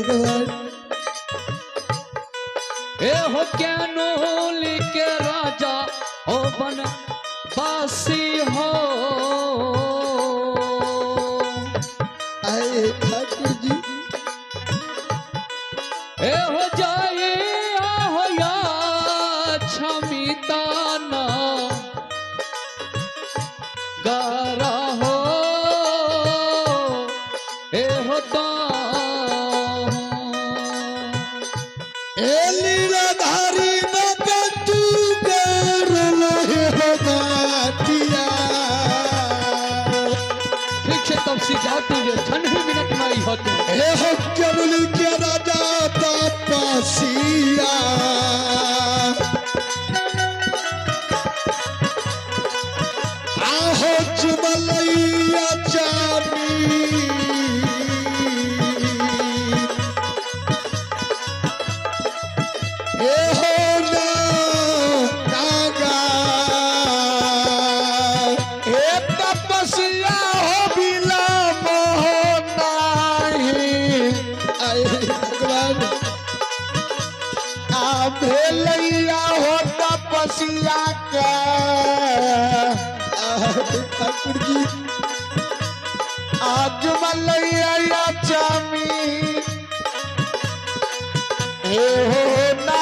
भगवान। ए हो कैनोल के राजा हो बन बासी हो। आए ठाकुर जी। ए हो जाए हो या क्षमिताना गारा हो। ए हो ए लीलाधारी बाबा तू कर लहे हो बातिया। ठीक से तब सिखा तुझे छन ही मिनट में आई हो तू। ए हो केवल के राजा तपसिया। आहो चुमलैया चामी। ए हो ना नागा। हे तपस्या हो बिलम हो नाही। आए भगवान। आ भेलैया हो तपस्या के। आह, ठाकुर जी। आज मलैया चामी हे हो नागा।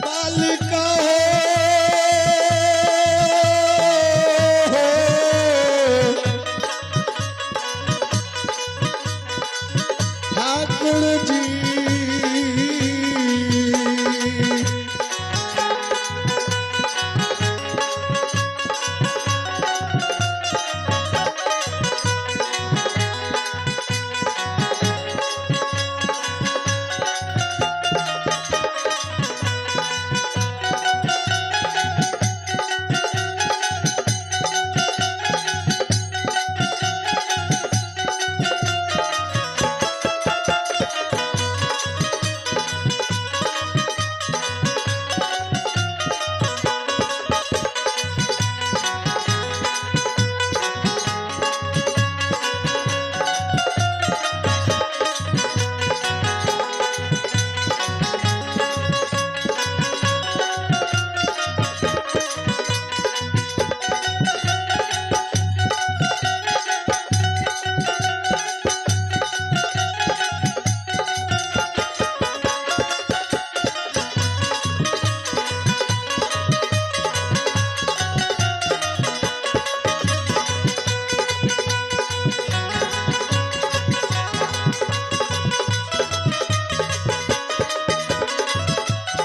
बालिका हो ठाकुर जी।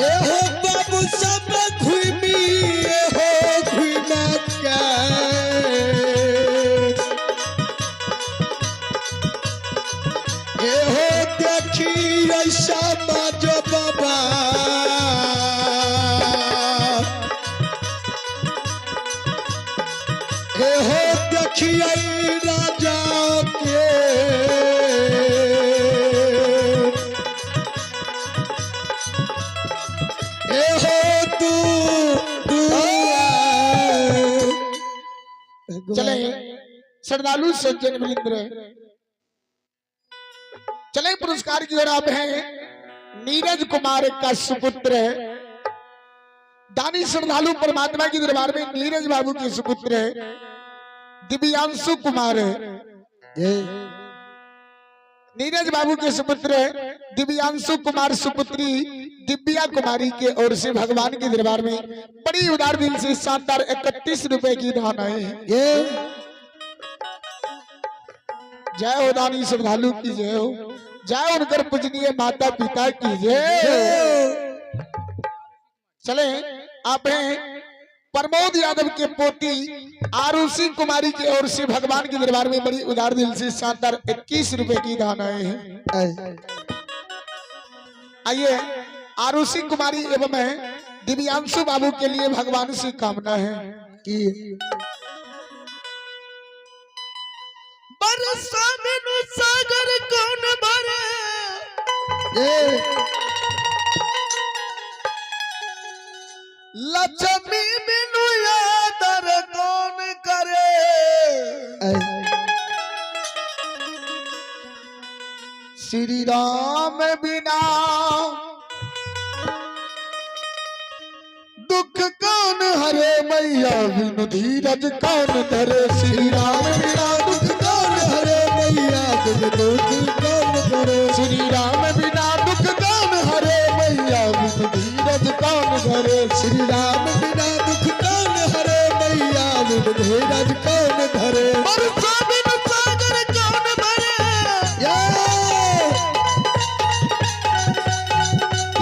ए हो बाबू सब घूमी ए हो घूमा के। ए हो देखी ऐसा बाजो बाबा। ए हो देखी राजा के। ए हो तू चले श्रद्धालु सज्जन वृंद, चले पुरस्कार की ओर आप हैं। नीरज कुमार का सुपुत्र है, दानी श्रद्धालु परमात्मा के दरबार में नीरज बाबू के सुपुत्र है दिव्यांशु कुमार है। नीरज बाबू के सुपुत्र है दिव्यांशु कुमार सुपुत्री दिव्या कुमारी के ओर से भगवान के दरबार में बड़ी उदार दिल से शानदार 31 रुपए की दान आए हैं। जय हो दानी श्रद्धालु की जय हो, जय उनकर पूजनीय माता पिता की जय। चले आप हैं प्रमोद यादव के पोती आरुषि कुमारी की ओर से भगवान के दरबार में बड़ी उदार दिल से शानदार 21 रुपए की दान आए हैं। आइए आरुषि कुमारी एवं है दिव्यांशु बाबू के लिए भगवान से कामना है कि बरसा बिनु सागर कौन भरे। ए लक्ष्मी बिनु आदर कौन करे। श्री राम बिना दुख कौन हरे मैया बिनु धीरज कौन धरे। श्री राम बिना दुख कौन हरे मैया बिनु दुख कौन धरे। श्री राम बिना दुख कौन हरे मैया बिनु धीरज कौन धरे। श्री राम बिना दुख कौन हरे मैया बिनु धीरज कौन धरे। बरसा बिनु सागर कौन भरे।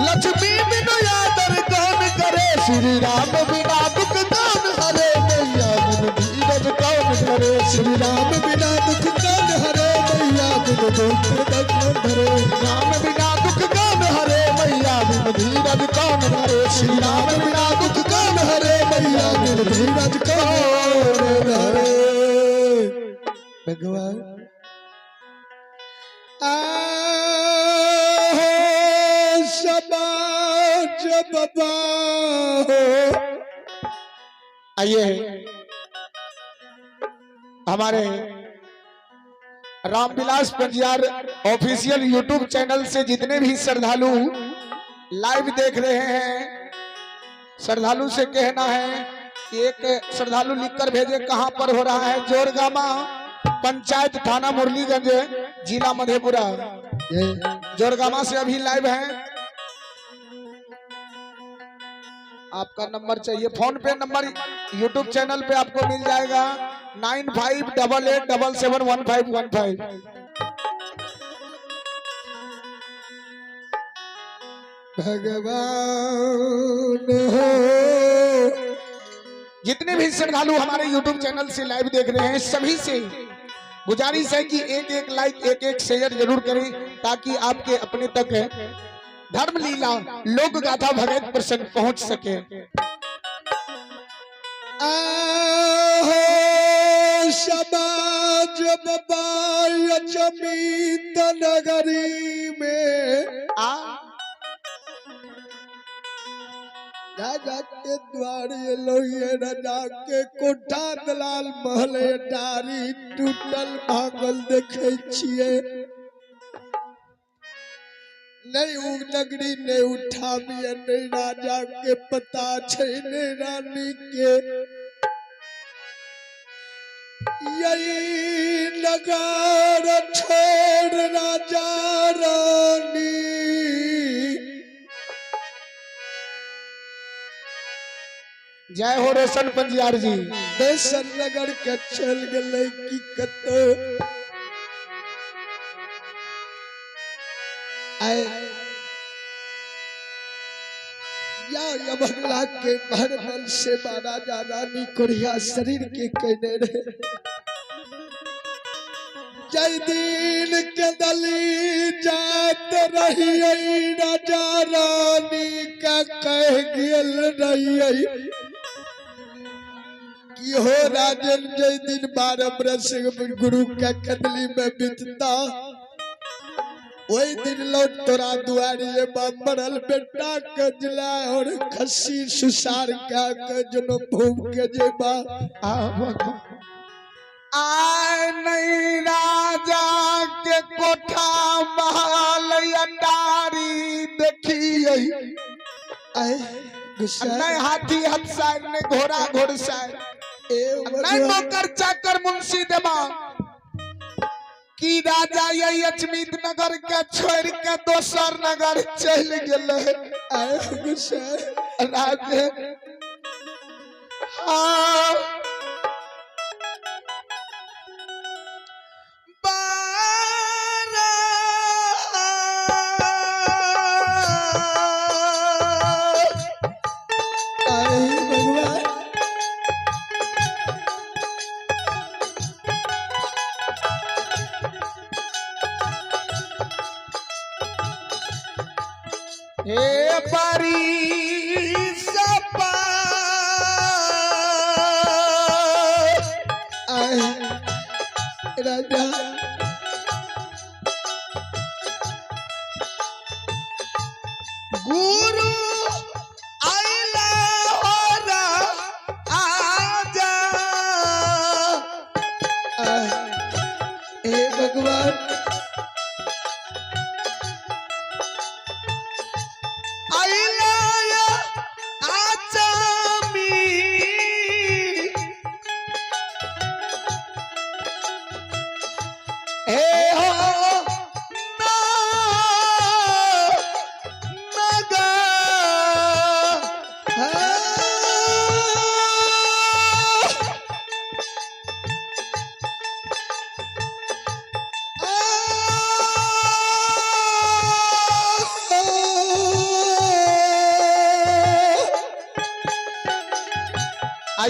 लक्ष्मी बिनु आदर कौन करे। श्री राम बिना दुख कौन हरे मैया बिनु धीरज कौन धरे। श्री राम बिना दुख कौन हरे मैया बिनु दुख कौन धरे। राम बिना दुख कौन हरे मैया बिनु धीरज कौन धरे। श्री राम बिना दुख कौन हरे मैया बिनु धीरज कौन धरे। भगवान समाज बाबा हो। आइए हमारे Ramvilas Panjiyar official YouTube channel से जितने भी श्रद्धालु लाइव देख रहे हैं, श्रद्धालु से कहना है कि एक श्रद्धालु लिखकर भेजे कहां पर हो रहा है। जोरगामा पंचायत, थाना मुरलीगंज, जिला मधेपुरा। जोरगामा से अभी लाइव है। आपका नंबर चाहिए, फोन पे नंबर यूट्यूब चैनल पे आपको मिल जाएगा 9588771515। भगवान हो। जितने भी श्रद्धालु हमारे यूट्यूब चैनल से लाइव देख रहे हैं, सभी से गुजारिश है कि एक एक लाइक, एक एक शेयर जरूर करें, ताकि आपके अपने तक धर्म लीला लोक गाथा भगत प्रसंग पहुंच सके। आहो समाज बाबा अचमित नगरी में आ राजा के द्वारे लोहिए राजा के कोठा दलाल महल डारी टूटल भागल देखे छिए। नहीं उ नगरी नहीं उठाबिए, नहीं राजा के पता छै, नहीं रानी के। यही नगर छोड़ राजा रानी जय हो रोशन पंजियार जी। दोसर नगर के चल गए की कतो आए या यमला के भर बल से राजा रानी कोरिया शरीर के कहने रहे। जय दिन के दली जात रही राजा रानी का कह गेल रही कि हो राजन जय दिन 12 बरस गुरु का कदली में बीतता वही दिन लौट तोरा दुआरी मरल बेटा कजला और खस्सी सुसार का कजनो भूम के जेबा। आए नहीं राजा के कोठा महल अटारी देखिए, आए गुस्सा नहीं हाथी हथसार नहीं घोड़ा घोड़सार नहीं नौकर चाकर मुंशी देमा कि राजा यही अजमीत नगर के छोड़ के दोसर नगर चल गेले। आए गुस्सा राजे हाँ आए भगवान हे परी सपा आए राजा गुरु आइला हो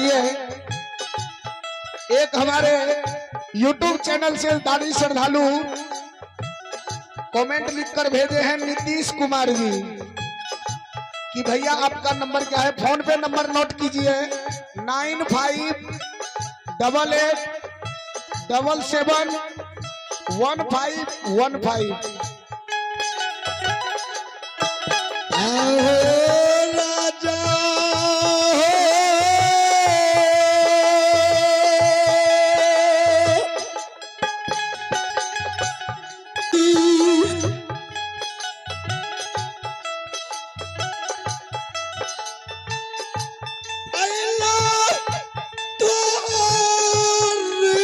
पधारिए। एक हमारे YouTube channel से दानी श्रद्धालु कमेंट लिखकर भेजे हैं नीतीश कुमार जी कि भैया आपका नंबर क्या है। फोन पे नंबर नोट कीजिए 9588771515। आहो राजा हो। अल्लाह तोरी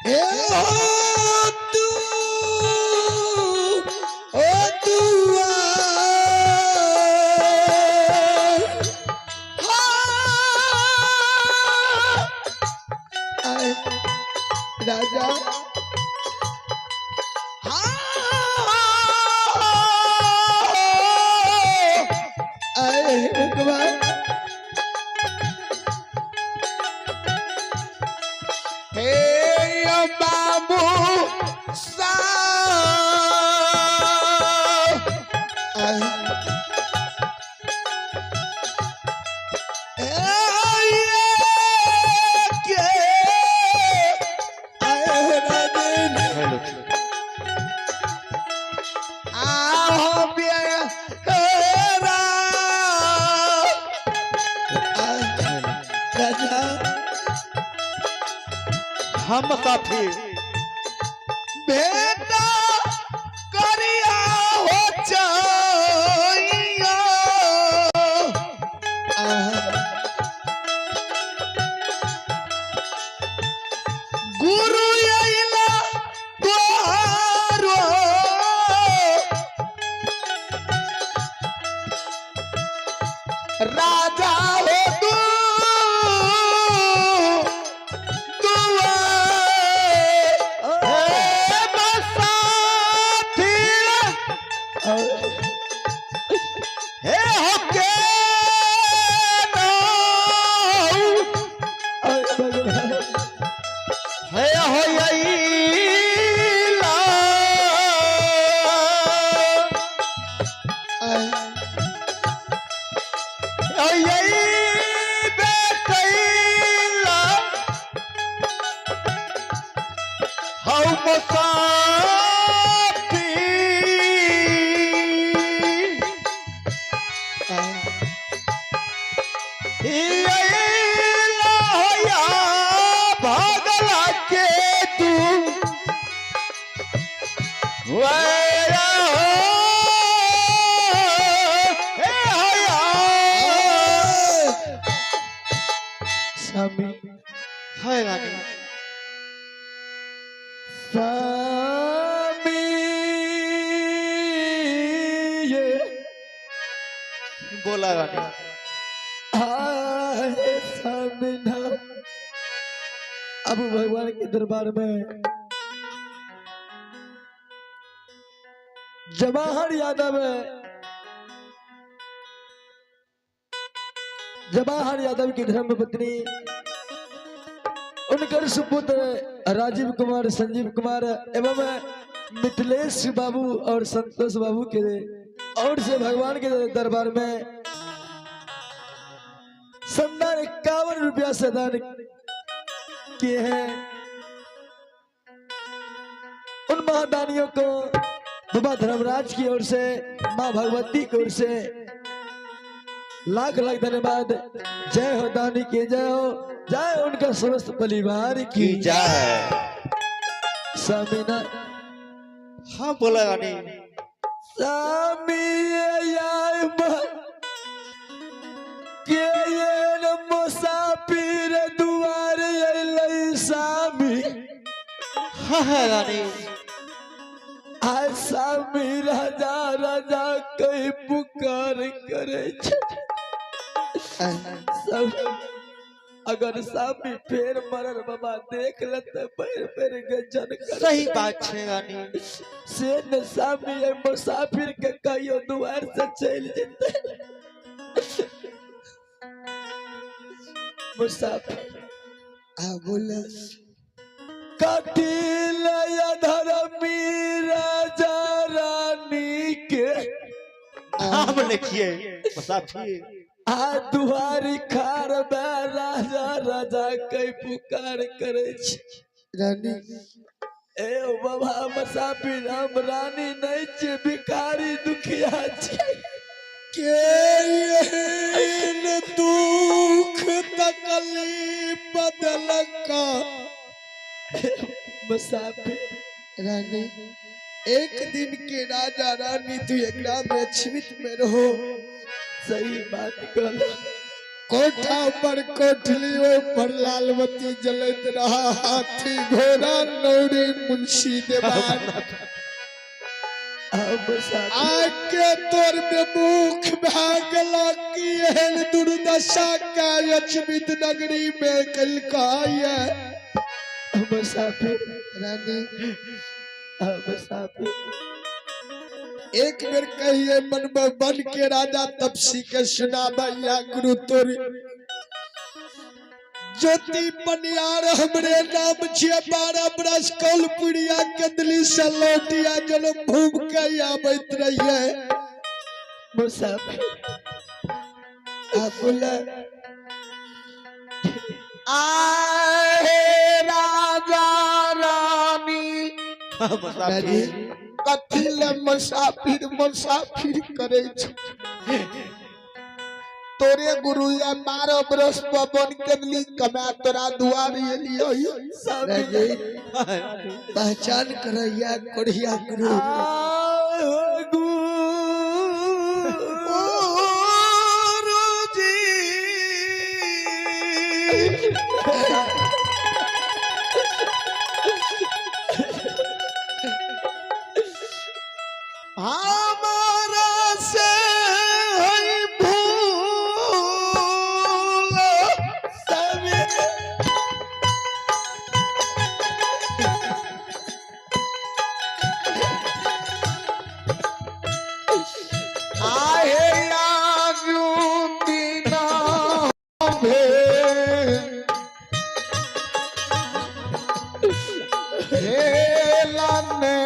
हे हो तू ओ दुआ हाँ आए राजा हाँ आए भगवान हे बाबू सा आए आए राजन आए राजा हम साथी बेटा करिया हो चैया गुरु अइला तोहारो राजा हो तू आए भगवान आए भागला के तू वैरा हो, हे हया। स्वामी हाय रानी स्वामी ये बोला रानी आए स्वामी ना। अब भगवान के दरबार में जवाहर यादव जवाहर यादव की धर्म पत्नी उनकर सुपुत्र राजीव कुमार, संजीव कुमार एवं मिथिलेश बाबू और संतोष बाबू के और से भगवान के दरबार में संदान 51 रुपया से दान किए हैं। उन महादानियों को बाबा धर्मराज की ओर से, माँ भगवती की ओर से लाख लाख धन्यवाद। जय हो दानी की जय हो, जय उनका समस्त परिवार की की जय। स्वामी ना हाँ बोला रानी स्वामी आय के ये न मुसाफिर दुआर अइलै स्वामी। हाँ हाँ रानी आय स्वामी राजा राजा कहीं पुकार करे छे। सब अगर सामी फेर मरल बाबा देख लेते पैर पैर गंजन कर। सही बात छै रानी। से न सामी ए मुसाफिर के कहियो दुआर से चल जेते। मुसाफिर आ बोला कथिल अधर्मी राजा रानी के नाम लिखिए मुसाफिर। आ दुआरी खार में राजा राजा के पुकार करे छी। रानी ए बाबा मुसाफिर हम रानी नहीं छी, भिखारी दुखिया छी। के एहन दुख तकलीफ बदलका मुसाफिर रानी एक दिन के राजा रानी तू एकरा में छिमित में रहो। सही बात कहला। कोठा पर कोठलियों पर लालबत्ती जलत रहा, हाथी घोड़ा नौरी मुंशी देवान। आके तोर में मुख भागला की एहन दुर्दशा का अचमित नगरी में कलका ये। मुसाफिर रानी मुसाफिर एक बेर कहिए मन में बन के राजा तपसी के सुना भैया गुरु तोरी ज्योति पनियार हमरे नाम छिए 12 बरस कौलपुरिया केंदली से लौटिया जन्म भूम के आबैत रहिए। मुसाफिर बोले आए राजा रानी मुसाफिर कथिल मुसाफिर मुसाफिर करे तोरे गुरु या 12 बरस पवन केंदली कमा तोरा दुआर एलियो। पहचान करैया कोढ़िया गुरु। हमारा से भूल आहे आजू दीना भेला ने